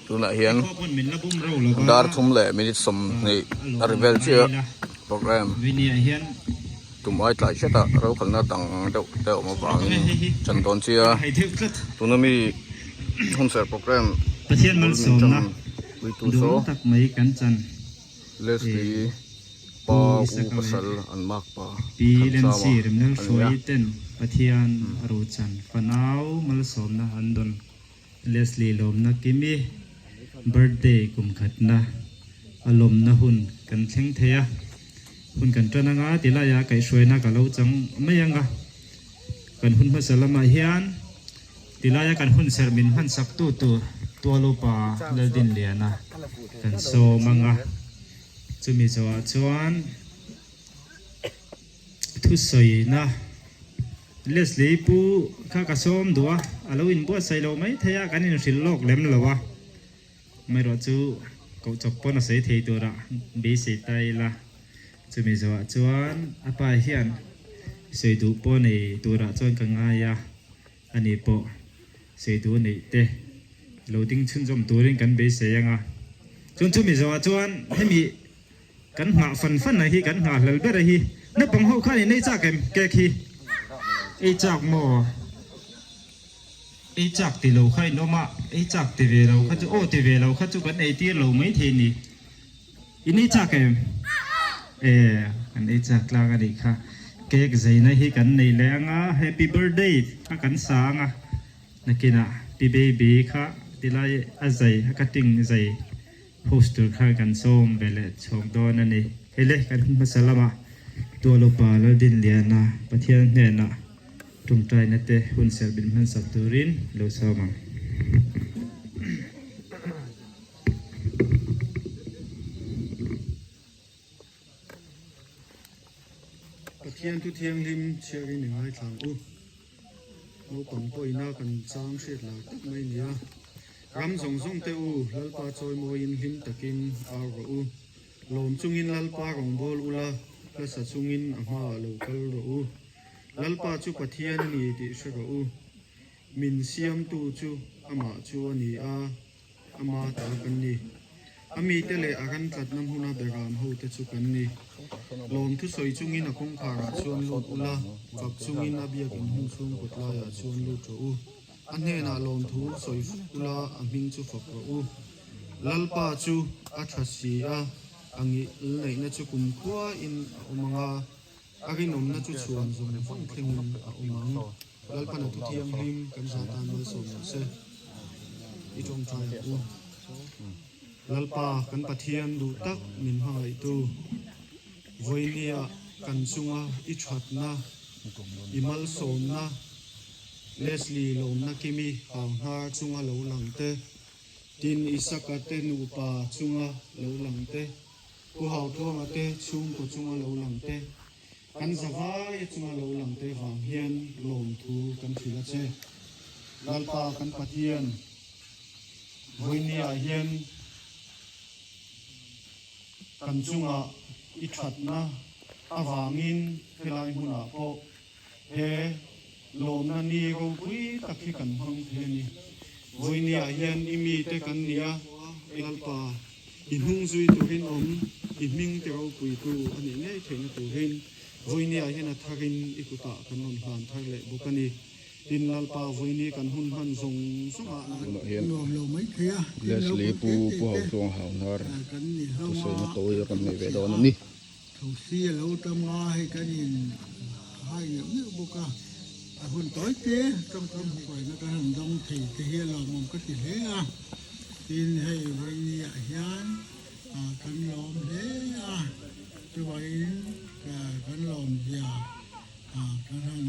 Tunah hian dar thum leh minute 20 a ri vel chiah a program tum ai tlai hret a rokhalna dang deuh te a awm avangin chan dawn chiah a tuna mi hunserh program bul min tan puitu saw Leslie pa u pasal an mak pa Thansama a ni a. Leslie lawmna Kimi birthday kum khatna a lawmna hun kan thleng thei a, hun kan tan anga ti laia kaihhruaina ka lo chang mai anga kan hun hmasa lamah hian ti laia kan hun serh min hman sak tu tur Tualupa Laldinliana kan sawm anga chumi zawhah chuan Thusawina Leslie pu kha ka sawm duh a, a lo inbuatsaih lo mai thei a, kan inhrilh lawk lem lo a, amaherawh chu koh chawp pawn a sawi thei tura beisei ta ila, chumi zawhah chuan a pa hian sawi duh pawh nei turah chuan ka ngai a, ani pawh sawi duh neih te lo ding chhunzawm turin kan beisei ang a, chuan chumi zawhah chuan hemi. Kan nghah fan fan a hi kan nghah hlel ber a hi. Naupang ho khan in ei chak em cake hi? Ei chak maw? Ei chak ti lo kha in awm a, ei chak ti ve lo kha chu aw ti ve lo kha chu kan ei tir lo mai thei ni. In ei chak em? E kan ei chak tlak a nih kha. Cake zeina hi kan nei leh ang a, happy birthday kha kan sa ang a, nakinah pi baby kha tilai a zai a cutting zai. Post tur kha kan sawm ve leh chhawk dawn a ni. Hei le, kan hun hmasa lamah Tualupa Laldinliana Pathian hnenah tawngtaina te hun serh min hmansak turin lo sawm ang. Pathian thu thianghlim chhiarin i ngaithla ang u. Naupang pawhina kan chang hriat lar tak mai a ni a. Ram zawng zawng te u, Lalpa chawimawiin hlim takin au rawh u. Lawm chungin Lalpa rawngbâwl ula, hlasa chungin a hmaah lo kal rawh u. Lalpa chu Pathian a ni tih hre rawh u. Min siamtu chu amah chu a ni a. Ama ta kan ni. A mite leh a ran tlatna hmuna beram hote chu kan ni. Lawm thusawi chungin a kawngkharah chuan lut ula, fak chungin a biakin hmun chhung kawt laiah chuan lut rawh u. A hnenah lawmthu sawi ula, a hming chu fak rawh u. Lalpa chu a tha si a, a ngilneihna chu kumkhuain a awm ang a, a rinawmna chu chhuan zawng zawng thlengin a awm ang. Lalpana thu thianghlim kan za tan malsawm lo se, i tawngtai ang u. Lalpa kan Pathian duh tak min hmangaihtu, vawinia kan chunga i thatna, i malsawmna, Leslie lawmna kimi hau hnar chunga lo lang te, tin Isaka te nupa chunga lo lang te, Pu Hautluanga te chhungkaw chunga lo lang te, Kan zavai a chunga lo lang te vang hian lawmthu kan hrilh a che. Lalpa kan Pathian, vawinia hian kan chungah i thatna avangin helai hmunah pawh he lawmna ni ropui tak hi kan hmang thei a ni. Vawinia hian i mite kan ni a, Lalpa, I hnung zui turin awm, i hming ti ropuitu a nih ngei theihna turin Vawinia hian a tharin i kutah kan rawn hlan thar leh bawk a ni. Tin, Lalpa, Vawini kan hun hman zawng zawngah nan. Tunah hian Leslie Pu Pu Hautluang Hauhnar thusawi tawi a kan nei ve dawn a ni. Thosi a lo tam a, hei kan in hai neuh neuh bawk a, a hun tawi te tawngkam hruaina kan han dawng thei te hi a lawmawm ka ti hle a, tin hei vawiini ah hian kan lawm hle a, chuvangin kan lawm zia kan han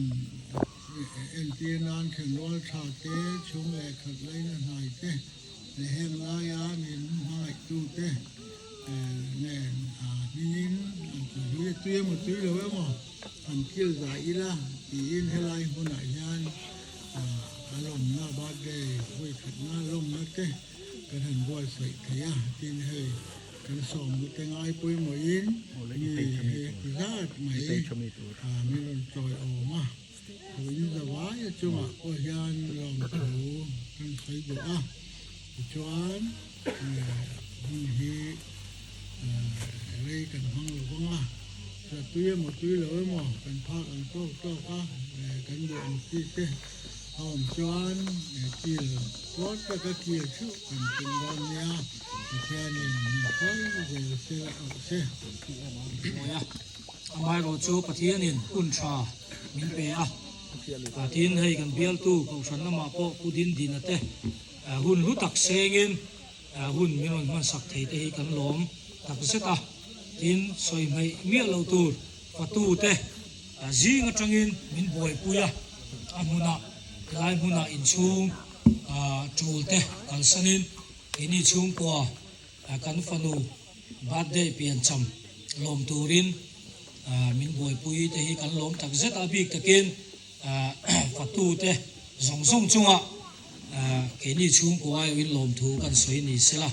entir nan thenrual tha te, chhung leh khat laina hnai te leh heng laia min hmangaihtu te. Nen hmingin an tui a tui emaw tui lo emaw han kil zah ila tiin helai hmunah hian a lawmna birthday vawi khatna lawmna te kan han buatsaih thei a tin hei kan sawmna te ngai pawimawhin mi hei ti zat mai min rawn chawi awm a in zavai a chungah pawh hian lawmthu kan sawi duh a. chuan hun hi rei kan hmang lo vang a, tui emaw tui lo emaw kan phak ang tawk tawk a, kan duh ang chi te a awm chuan kil puar taka kil theuh kan tum dawn nia, Pathianin min hruai zel se rawh se. Amaherawhchu Pathianin hun tha min pe a, tin hei kan bialtu Kohhran lamah pawh Pu Dindina te hun hlu tak sengin hun min rawn hmansak thei te hi kan lawm tak zet a, tin sawi hmeih miah lo tur fatu te zing atangin min buaipui a, a hmunah helai hmunah inchhung tul te kalsanin keini chhungkua kan fanu birthday piancham lawm turin min buaipui te hi kan lawm tak zet a, bik takin fatu te zawng zawng chungah keini chhungkua aiawhin lawmthu kan sawi ni sela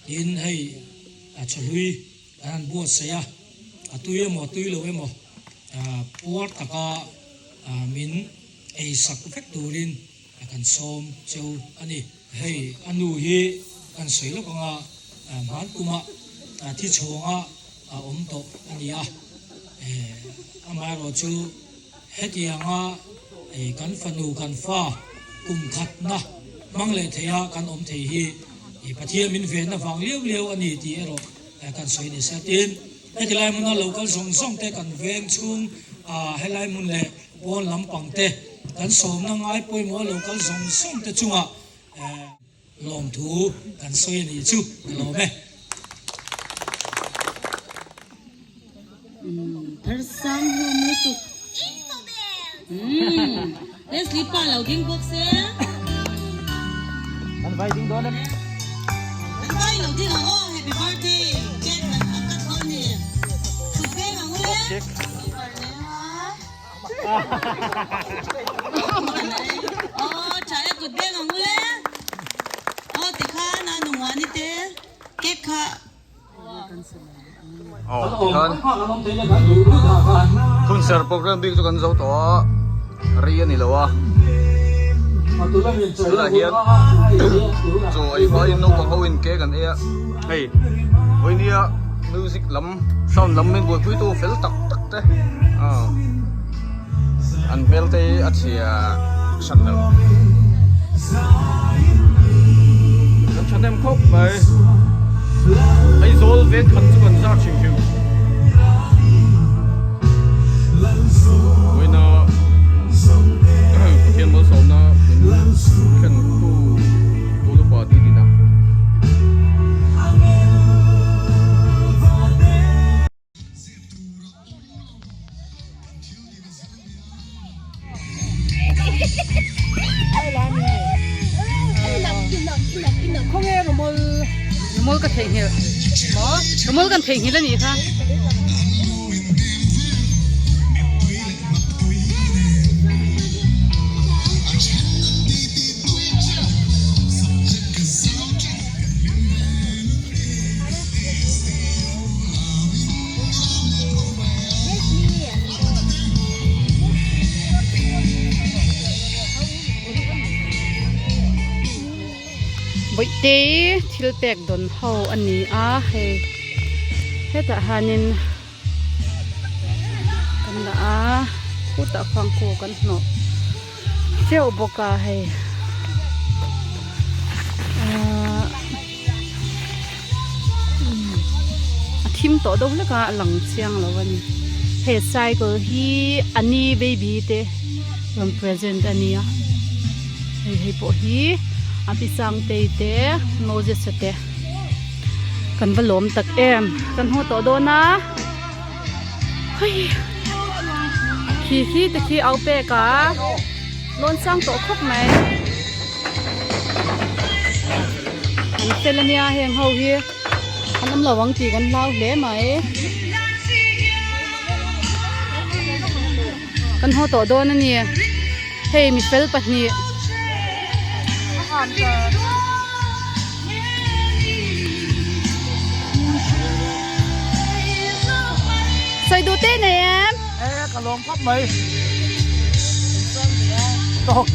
tin hei chawhlui kan han buatsaih a, a tui emaw a tui lo emaw puar taka min eisak vek turin kan sawm cheu a ni. Hei a nu hi kan sawi lawk anga hman kuma thi chhawnga a awm tawh a ni a, amaherawhchu hetianga kan fanu kan fa kum khatna hmang leh theia kan awm thei hi Pathian min venna vang liau liau a ni tih erawh kan sawi ni se. Tin, heti lai hmuna lo kal zawng zawng te kan veng chhung helai hmun leh Pawn lampang te kan sawmna ngai pawimawh lo kal zawng zawng te chungah lawmthu kan sawi a nih chu ka lawm e. Thar sang hlawm lutuk. Leslie pa lo ding bawk se. Kan vai ding dawn em? Kan vai lo ding ang aw happy birthday cake kan kan cut dawn ni. Thut veng ang ule. Aw tha e kut beng ang ule. Aw tikhan a nungani te cake kha. Aw tikhan hunser program bik chu kan zo tawh a rei a ni lo a tunah hian chaw ei hmain naupang ho in cake an ei a hei vawinia music lam sound lam min buaipui tu fel tak tak te aw an hmel te hi a chhia hran lo kan thahnem khawp mai Aizawl veng khat chu kan zar hrim hrim vawiina Pathian malsawmna min thlen tu Tulupa Didina. Romol ka theihnghilh maw romol kan theihnghilh a nih kha. Bawihte thil pek dawn ho a ni a hei hetah hianin kan dah a khutah khuan khu kan hnawh teuh bawk a hei ahh a thim tawh deuh hlek a a lang chiang lo a ni he cycle hi a ni baby te rawn present a nia hei hei pawh hi a pi sangtei te moses a te kan va lawm tak em kan haw tawh dawn a hei khi khi te khi au pek a lawn sang tawh khawp mai. An fel ania heng ho hi an awm lo ang tih kan hlau hle mai kan haw tawh dawn a ni hei mi fel pahnih sawi duh te nei em e ka lawm khawp mai tawk.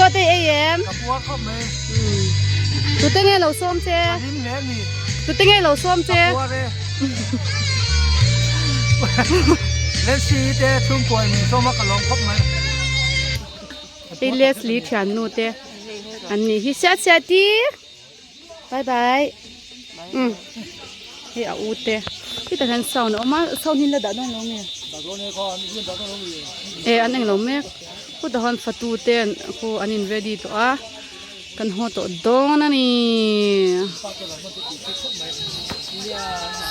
Chaw te i ei em? Ka puar khawp mai. Tute nge lo sawm che? Ka hlim hle a ni. Tute nge lo sawm che? Ka puar e. Leslie te chhungkuai min sawm a ka lawm khawp mai. Hei Leslie thiannu te an nih hi siah siah ti. Bye bye. Um hei a u te hetah hian sound a awm a sound hi an la dah dawn lo nge e an englo mek khutah hian fatu te an khu an in ready tawh a kan haw tawh dawn a ni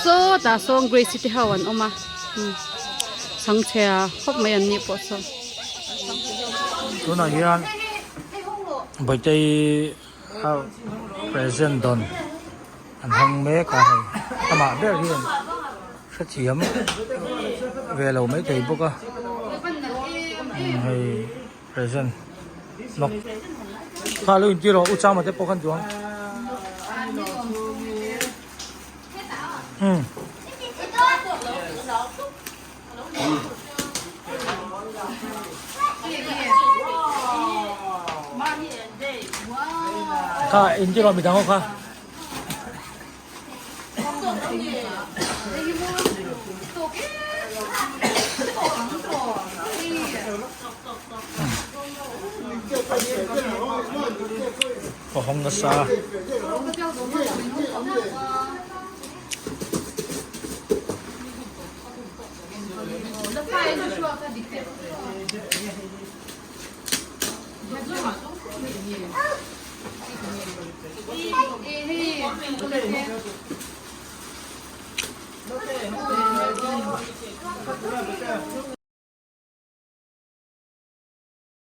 sawtah sawn grace te ho an awm a chhangchhia khawp mai an nih pawh saw. Tunah hian Bawitei. A present dawn an hawng mek a hei amah ber hian hrethiam ve lo maithei bawk a hei present lawk kha lo intir rawh u chama te pawh khan duang umm. Kha in ti rawh midang ho kha. Ka hawng nasa.